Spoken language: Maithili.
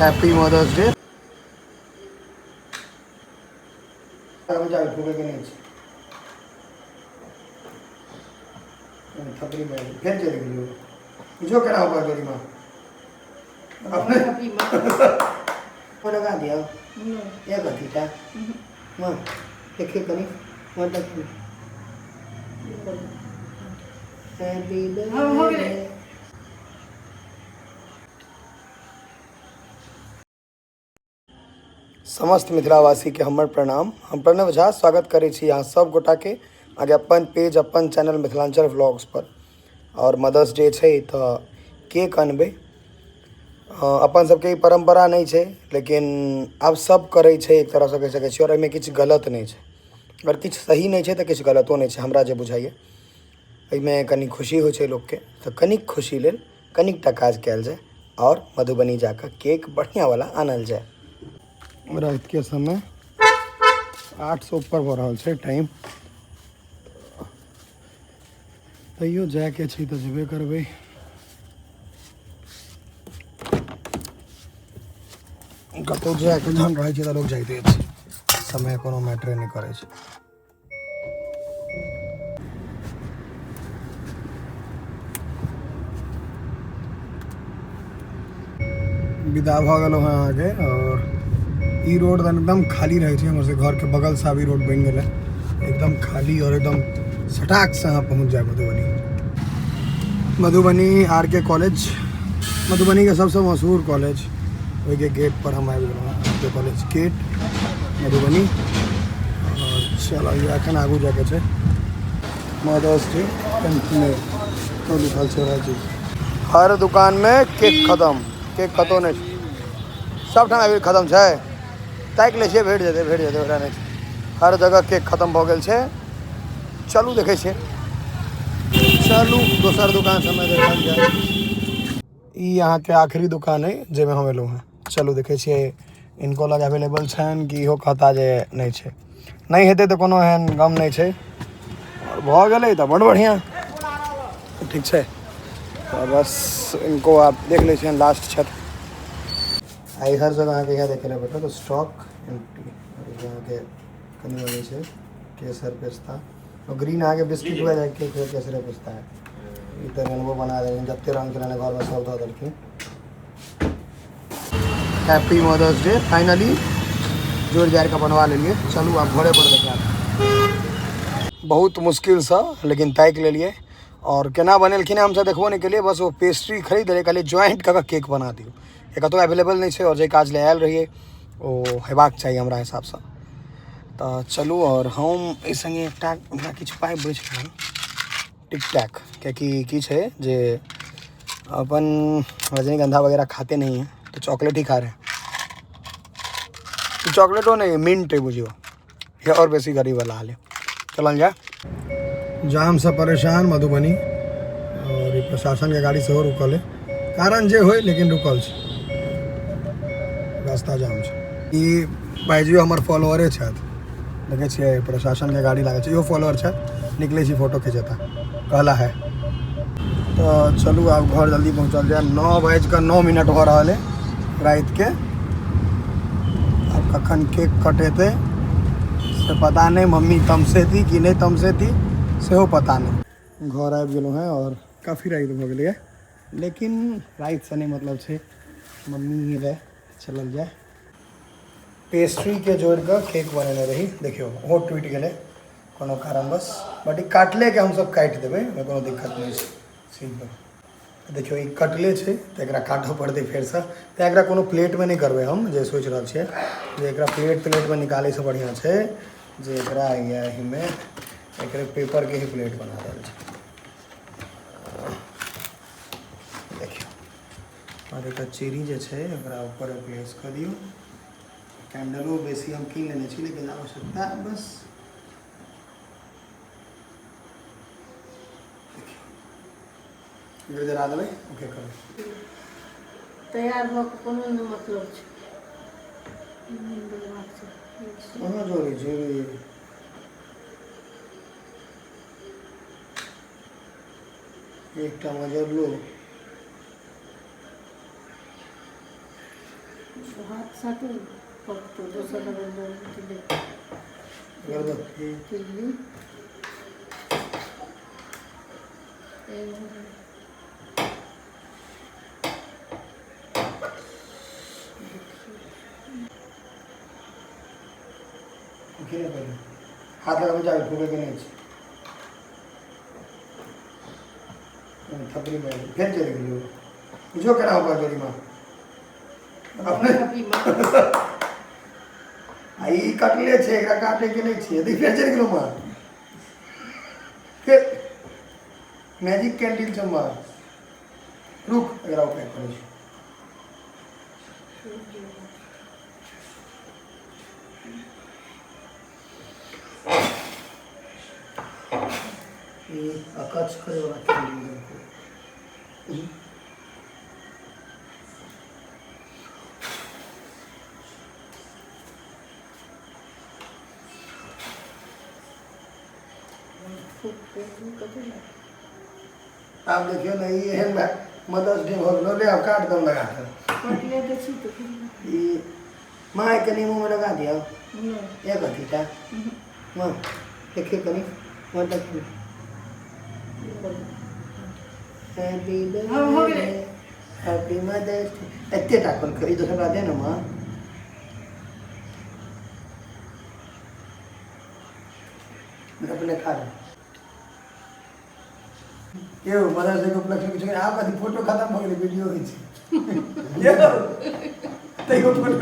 Happy Mother's day. थपड़ी में फेर चलि गेलियौ, बुझो केना होगा गरीमा अपने लगा दिया एक अथीटा। माँ देखिए कनी, माँ देखिए। Happy birthday. समस्त मिथिलावासीके हमर प्रणाम। हम प्रणव झा स्वागत करै छी अहाँ सब गोटाके आगे अपन पेज अपन चैनल मिथिलांचल व्लॉग्स पर। और मदर्स डे छै तऽ केक अनबै। अपन सबके ई परम्परा नहि छै, लेकिन आब सब करै छै एक तरहसँ कहि सकै छी। और एहिमे किछु गलत नहि छै, अगर किछु सही नहि छै तऽ किछु गलतो नहि छै, हमरा जे बुझाइए। एहिमे कनि खुशी होइ छै लोकके, तऽ कनिक खुशी लेल कनिकटा काज कयल जाय और मधुबनी जाकऽ केक बढ़िआँवला आनल जाय। रातिके समय 8 से ऊपर भऽ रहल छै टाइम, तैयो जायके छै तऽ जेबे करबै। कतहु जायके जहन रहै छै तऽ लोक जाइते छै, समय कोनो मैटरे नहि करै छै। विदा भऽ गेलहुँ हँ अहाँके। और ई रोड तऽ एकदम खाली रहै छै, हमर सबके घरके बगलसँ आब ई रोड बनि गेलै एकदम खाली, और एकदम सटाकसँ अहाँ पहुँच जायब मधुबनी। मधुबनी आर के कॉलेज, मधुबनीके सबसँ मशहूर कॉलेज, ओहिके गेट पर हम आबि गेलहुँ हँ। आर के कॉलेज गेट मधुबनी। और चलो ये एखन आगू जाके छै मदर्स डे तो लिखल छै वएह चीज। हर दुकानमे केक खतम, केक कतहु नहि छै, सबठाम अभी खतम छै। ताकि लै छियै, भेट जेतै, भेट जेतै, ओकरा नहि छै। हर जगह केक खतम भऽ गेल छै। चलू देखै छियै, चलू दोसर दुकान सबमे देखल जाय। ई अहाँके आखिरी दुकान अइ जाहिमे हम एलहुँ हँ। चलू देखै छियै इनको लग अवेलेबल छनि कि इहो कहता जे नहि छै। नहि हेतै तऽ कोनो एहन गम नहि छै, आओर भऽ गेलै तऽ बड्ड बढ़िआँ। ठीक छै, तऽ बस इनको आब देख लै छियनि, लास्ट छथि। आइ हर जगह अहाँके इएह देखै लए भेटत, स्टॉक अहाँके कनि मनि छै केसर पिस्ता और ग्रीन अहाँके बिस्किट हुए जाए के केसरे पिस्ता है। ई तऽ रेनबो बना देलखिन, जते रंग छलनि घरमे सब दऽ देलखिन। हैप्पी मदर्स डे फाइनली जोड़ि जाड़ि कऽ बनवा लेलियै। चलू आब घरे पर देखायब। बहुत मुश्किलसँ लेकिन ताकि लेलियै। और केना बनेलखिन हमसब देखबो नहि केलियै, बस ओ पेस्ट्री खरीद लेलियै, कहलियै ज्वाइंट कऽ कऽ केक बना दियौ। ये कतहु अवेलेबल नहि छै और जे काज लए आयल रहियै ओ हेबाक चाही हमरा हिसाबसँ। तऽ चलू, और हम एहि सङ्गे एकटा हमरा किछु पाइ बचि गेल टिक टैक, कियाकि की छै जे अपन रजनीगंधा वगैरह खाते नहीं है तो चॉकलेट ही खा रहे हैं। चॉकलेटो नहीं, मिंट है बुझियो, ये और बेसी गरीब वाला हाल है। चलल जाय। जामसँ परेशान मधुबनी, और ई प्रशासनके गाड़ी सेहो रुकल है, कारण जे होइ लेकिन रुकल छै, रास्ता जाम छै। ई भाइजी हमर फॉलोअरे छथि, देखै छियै प्रशासनके गाड़ी लागल छै, इहो फॉलोअर छथि, निकलै छी फोटो खिंचेता कहला है। तऽ चलू आब घर जल्दी पहुँचल जाय। 9:09 भऽ रहल है रातिके। आब कखन केक कटेतै से पता नहि, मम्मी तमसेती कि नहि तमसेती सेहो पता नहि। घर आबि गेलहुँ हेँ और काफी राति भऽ गेलैए, लेकिन रातिसँ नहि मतलब छै, मम्मी लए चलल जाय। पेस्ट्रीके जोड़ि कऽ केक बनेने रही, देखियौ ओहो टूटि गेलै कोनो कारणवश, बट ई काटलेके हमसब काटि देबै, ओहिमे कोनो दिक्कत नहि छै। सिम्पल देखियौ ई कटले छै तऽ एकरा काटऽ पड़तै फेरसँ, तऽ एकरा कोनो प्लेटमे नहि करबै। हम जे सोचि रहल छियै जे एकरा प्लेट प्लेटमे निकालैसँ बढ़िआँ छै जे एकरा एहिमे एकरे पेपरके ही प्लेट बना देल छै। देखियौ, आओर एकटा चेरी जे छै ओकरा ऊपर प्लेस कऽ दियौ। कैंडलो बेसी हम कीन लेने छी, लेकिन आवश्यकता बस देखियौ जरा देबै, ओके करबै। तैयार भऽ कऽ कोनो नहि मतलब छै। कोनो जोड़ी छै। एकटा मजरलो हाथ साटू पकतो दोसर अगरबत्ती। अगरबत्ती। तिल्ली। फूकी नहि पहिले, हाथ लगाबै जाबै, फूकैके नहि छै। थपड़ी मारि फेर चलि गेलियौ। बुझियौ केना होगा जोड़ीमा अपने। आ ई कटले छै, एकरा काटैके नहि छै। देख, फेर चलि गेलौ माँ। फेर मैजिक कैंडल छै माँ। रुक, एकरा उपाय करै छी। ई अकच करे वाला कैंडल देखो। आब देखियौ ने, ई एहन मदर्स डे भऽ गेलो। ले, आब काट दम लगा कऽ। कटले दै छी तऽ। ई माँ, कनि मुँहमे लगा दियौ। नहि। एक अथीटा माँ, देखियौ कनि माँ, देखियौ। हैप्पी। हँ, भऽ गेलै। Happy Mother's Day. एते टा कहलकै। ई दोसर दे ने माँ। अपने खा ले। यौ, मदर्स डे के उपलक्ष्य में किछु आब कथी? फोटो खतम भऽ गेलै, वीडियो होइ छै यौ, तैयो फोटो।